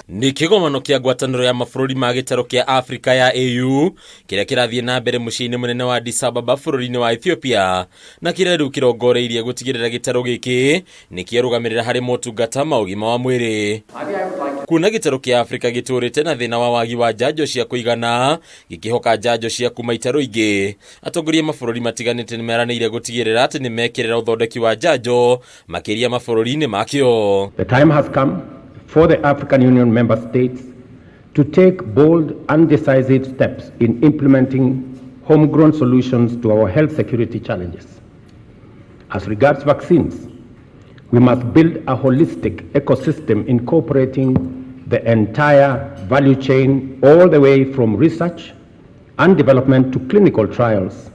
Nĩ kĩgomano kĩa ngwatanĩro ya mabũrũri ma gĩtarũ kĩa Afrika ya AU kĩrĩa kĩrathiĩ na mbere mũciĩ-inĩ mũnene wa Addis Ababa bũrũri-inĩ wa Ethiopia na kĩrĩa rĩu kĩrongoreirie gũtigĩrĩra gĩtarũ gĩkĩ nĩ kĩarũgamĩrĩra harĩ motungata ma ũgima wa mwĩrĩ. Kuona gĩtarũ kĩa Afrika gĩtũrĩte na thĩna wa wagi wa njanjo cia kũigana gĩkĩhoka njanjo cia kuma itarũ ingĩ, atongoria a mabũrũri matiganĩte nĩ meranĩire gũtigĩrĩra atĩ nĩ mekĩrĩra ũthondeki wa njanjo makĩria mabũrũri-inĩ makĩo. The time has come for the African Union member states to take bold and decisive steps in implementing homegrown solutions to our health security challenges. As regards vaccines, we must build a holistic ecosystem incorporating the entire value chain all the way from research and development to clinical trials,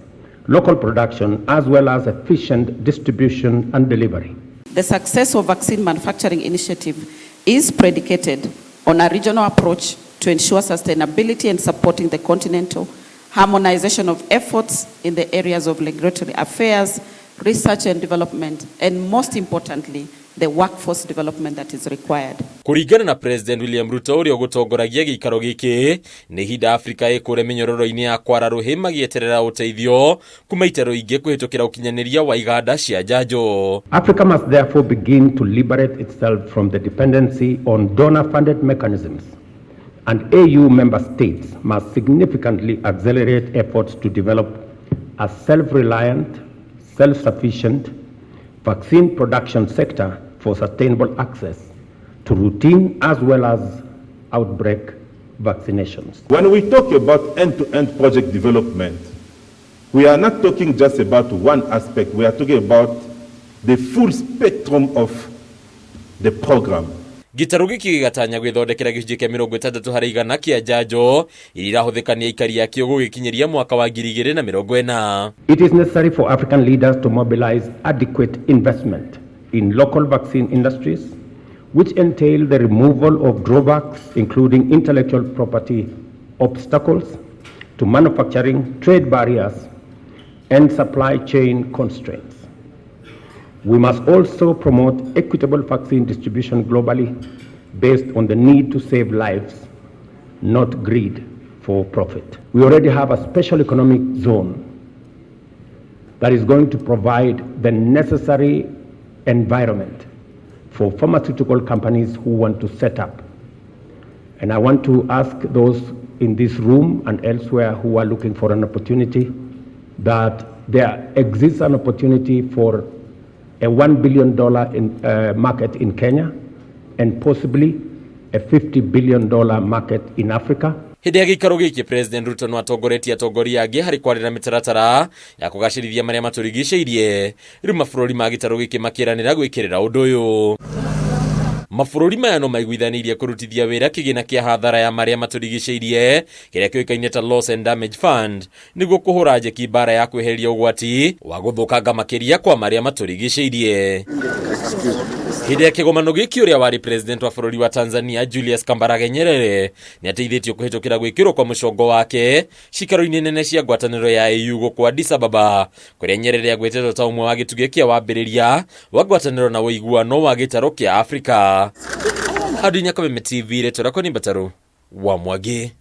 local production, as well as efficient distribution and delivery. The success of vaccine manufacturing initiative is predicated on a regional approach to ensure sustainability and supporting the continental harmonization of efforts in the areas of regulatory affairs, research and development, and most importantly, the workforce development that is required. Kũringana na President William Ruto ũrĩa ũgũtongoragia gĩikaro gĩkĩ, nĩ ihinda Afrika ĩkũre mĩnyororo-inĩ ya kwara rũhĩ magĩeterera ũteithio kuma itaro ingĩ kũhĩtũkĩra ũkinyanĩria wa iganda cia njanjo. Africa must therefore begin to liberate itself from the dependency on donor-funded mechanisms, and AU member states must significantly accelerate efforts to develop a self-reliant, self-sufficient vaccine production sector for sustainable access to routine as well as outbreak vaccinations. When we talk about end-to-end project development, we are not talking just about one aspect, we are talking about the full spectrum of the program. Gĩtarũ gĩkĩ gĩgatanya gwĩthondekera gĩcunjĩ kĩa 60% kĩa njanjo iria irahũthĩka nĩ aikari akĩo gũgĩkinyĩria mwaka wa 2040. It is necessary for African leaders to mobilize adequate investment in local vaccine industries, which entail the removal of drawbacks, including intellectual property obstacles to manufacturing, trade barriers, and supply chain constraints. We must also promote equitable vaccine distribution globally based on the need to save lives, not greed for profit. We already have a special economic zone that is going to provide the necessary environment for pharmaceutical companies who want to set up. And I want to ask those in this room and elsewhere who are looking for an opportunity that there exists an opportunity for a $1 billion market in Kenya and possibly a $50 billion market in Africa. Hĩndĩ ya gĩikaro gĩkĩ, President Ruto no atongoretie atongoria angĩ harĩ kwarĩra mĩtaratara ya kũgacĩrithia marĩa matũrigicĩirie. Rĩu mabũrũri ma gĩtarũ gĩkĩ makĩranĩra gwĩkĩrĩra ũndũ ũyũ. Mabũrũri maya no maiguithanĩirie kũrutithia wĩra kĩgĩna kĩa hathara ya marĩa matũrigicĩirie kĩrĩa kĩũĩkaine ta Loss and Damage Fund nĩguo kũhũra njeki mbara ya kweheria ũgwati wa gũthũkanga makĩria kwa marĩa matũrigicĩirie. Hĩndĩ ya kĩgomano gĩkĩ, ũrĩa warĩ president wa bũrũri wa Tanzania Julius Kambarage Nyerere nĩ ateithĩtio kũhĩtũkĩra gwĩkĩrwo kwa mũcongo wake cikaro-inĩ nene cia ngwatanĩro ya AU gũkũ Addis Ababa, kũrĩa Nyerere agwetetwo ta ũmwe wa gĩtugĩ kĩa wambĩrĩria wa ngwatanĩro na ũiguano wa gĩtarũ kĩa Afrika. Hadi Nyakameme TV, rĩtwa rĩakwa nĩ Mbataru wa Mwangi.